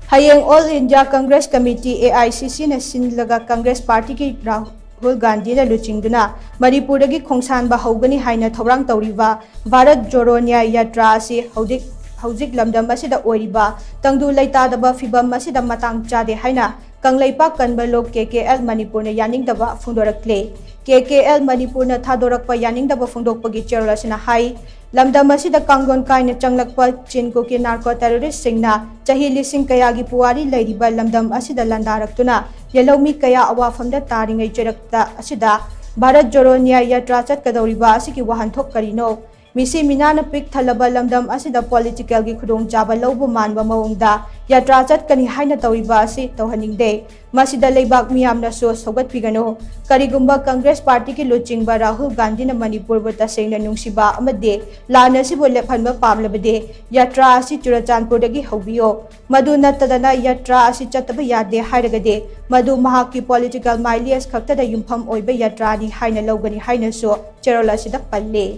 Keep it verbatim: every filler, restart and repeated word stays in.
ꯍꯌꯦꯡ All India Congress Committee, A I C C ꯅ ꯁꯤꯟꯂꯒ Congress Party ꯒꯤ ꯔꯥꯍꯨꯜ ꯒꯥꯟꯙꯤꯅ ꯂꯨꯆꯤꯡꯗꯨꯅ ꯃꯅꯤꯄꯨꯔꯗꯒꯤ ꯈꯣꯡꯁꯥꯟꯕ ꯍꯧꯒꯅꯤ ꯍꯥꯏꯅ ꯊꯧꯔꯥꯡ ꯇꯧꯔꯤꯕ ꯚꯥꯔꯠ ꯖꯣꯔꯣ ꯅ꯭ꯌꯥꯌ ꯌꯥꯇ꯭ꯔꯥ ꯑꯁꯤ ꯍꯧꯖꯤꯛ, ꯍꯧꯖꯤꯛ ꯂꯝꯗꯝ ꯑꯁꯤꯗ ꯑꯣꯏꯔꯤꯕ ꯇꯪꯗꯨ ꯂꯩꯇꯥꯗꯕ ꯐꯤꯚꯝ ꯑꯁꯤꯗ ꯃꯇꯥꯡ ꯆꯥꯗꯦ ꯍꯥꯏꯅ ꯀꯪꯂꯩꯄꯥꯛ ꯀꯟꯕ ꯂꯣꯛ, K K L, ꯃꯅꯤꯄꯨꯔꯅ ꯌꯥꯅꯤꯡꯗꯕ ꯐꯣꯡꯗꯣꯔꯛꯂꯦ꯫ K K L ꯃꯅꯤꯄꯨꯔꯅ ꯊꯥꯗꯣꯔꯛꯄ ꯌꯥꯅꯤꯡꯗꯕ ꯐꯣꯡꯗꯣꯛꯄꯒꯤ ꯆꯦꯔꯣꯜ ꯑꯁꯤꯅ ꯍꯥꯏ, ꯂꯝꯗꯝ ꯑꯁꯤꯗ ꯀꯥꯡꯂꯣꯟ ꯀꯥꯏꯅ ꯆꯪꯂꯛꯄ ꯆꯤꯟ ꯀꯨꯀꯤ narco terrorist ꯁꯤꯡꯅ ꯆꯍꯤ ꯂꯤꯁꯤꯡ ꯀꯌꯥꯒꯤ ꯄꯨꯋꯥꯔꯤ ꯂꯩꯔꯤꯕ ꯂꯝꯗꯝ ꯑꯁꯤꯗ ꯂꯥꯟꯗꯥꯔꯛꯇꯨꯅ ꯌꯦꯜꯍꯧꯃꯤ ꯀꯌꯥ ꯑꯋꯥꯐꯝꯗ ꯇꯥꯔꯤꯉꯩ ꯆꯩꯔꯛꯇ ꯑꯁꯤꯗ ꯚꯥꯔꯠ ꯖꯣꯔꯣ ꯅ꯭ꯌꯥꯌ ꯌꯥꯇ꯭ꯔꯥ ꯆꯠꯀꯗꯧꯔꯤꯕ ꯑꯁꯤꯒꯤ ꯋꯥꯍꯟꯊꯣꯛ ꯀꯔꯤꯅꯣ? ꯃꯤꯁꯤ ꯃꯤꯅꯥꯅ ꯄꯤꯛ ꯊꯜꯂꯕ ꯂꯝꯗꯝ ꯑꯁꯤꯗ political ꯒꯤ ꯈꯨꯗꯣꯡꯆꯥꯕ ꯂꯧꯕ ꯃꯥꯟꯕ ꯃꯑꯣꯡꯗ ꯌꯥꯇ꯭ꯔꯥ ꯆꯠꯀꯅꯤ ꯍꯥꯏꯅ ꯇꯧꯔꯤꯕ ꯑꯁꯤ ꯇꯧꯍꯟꯅꯤꯡꯗꯦ꯫ ꯃꯁꯤꯗ ꯂꯩꯕꯥꯛ ꯃꯤꯌꯥꯝꯅꯁꯨ ꯁꯧꯒꯠꯄꯤꯒꯅꯨ꯫ ꯀꯔꯤꯒꯨꯝꯕ Congress Party ꯒꯤ ꯂꯨꯆꯤꯡꯕ ꯔꯥꯍꯨꯜ ꯒꯥꯟꯙꯤꯅ ꯃꯅꯤꯄꯨꯔꯕꯨ ꯇꯁꯦꯡꯅ ꯅꯨꯡꯁꯤꯕ ꯑꯃꯗꯤ ꯂꯥꯟ ꯑꯁꯤꯕꯨ ꯂꯦꯞꯍꯟꯕ ꯄꯥꯝꯂꯕꯗꯤ ꯌꯥꯇ꯭ꯔꯥ ꯑꯁꯤ ꯆꯨꯔꯆꯥꯟꯄꯨꯔꯗꯒꯤ ꯍꯧꯕꯤꯌꯨ꯫ ꯃꯗꯨ ꯅꯠꯇꯗꯅ ꯌꯥꯇ꯭ꯔꯥ ꯑꯁꯤ ꯆꯠꯇꯕ ꯌꯥꯗꯦ ꯍꯥꯏꯔꯒꯗꯤ ꯃꯗꯨ ꯃꯍꯥꯛꯀꯤ political mileage ꯈꯛꯇꯗ ꯌꯨꯝꯐꯝ ꯑꯣꯏꯕ ꯌꯥꯇ꯭ꯔꯥꯅꯤ ꯍꯥꯏꯅ ꯂꯧꯒꯅꯤ ꯍꯥꯏꯅꯁꯨ ꯆꯦꯔꯣꯜ ꯑꯁꯤꯗ ꯄꯜꯂꯤ꯫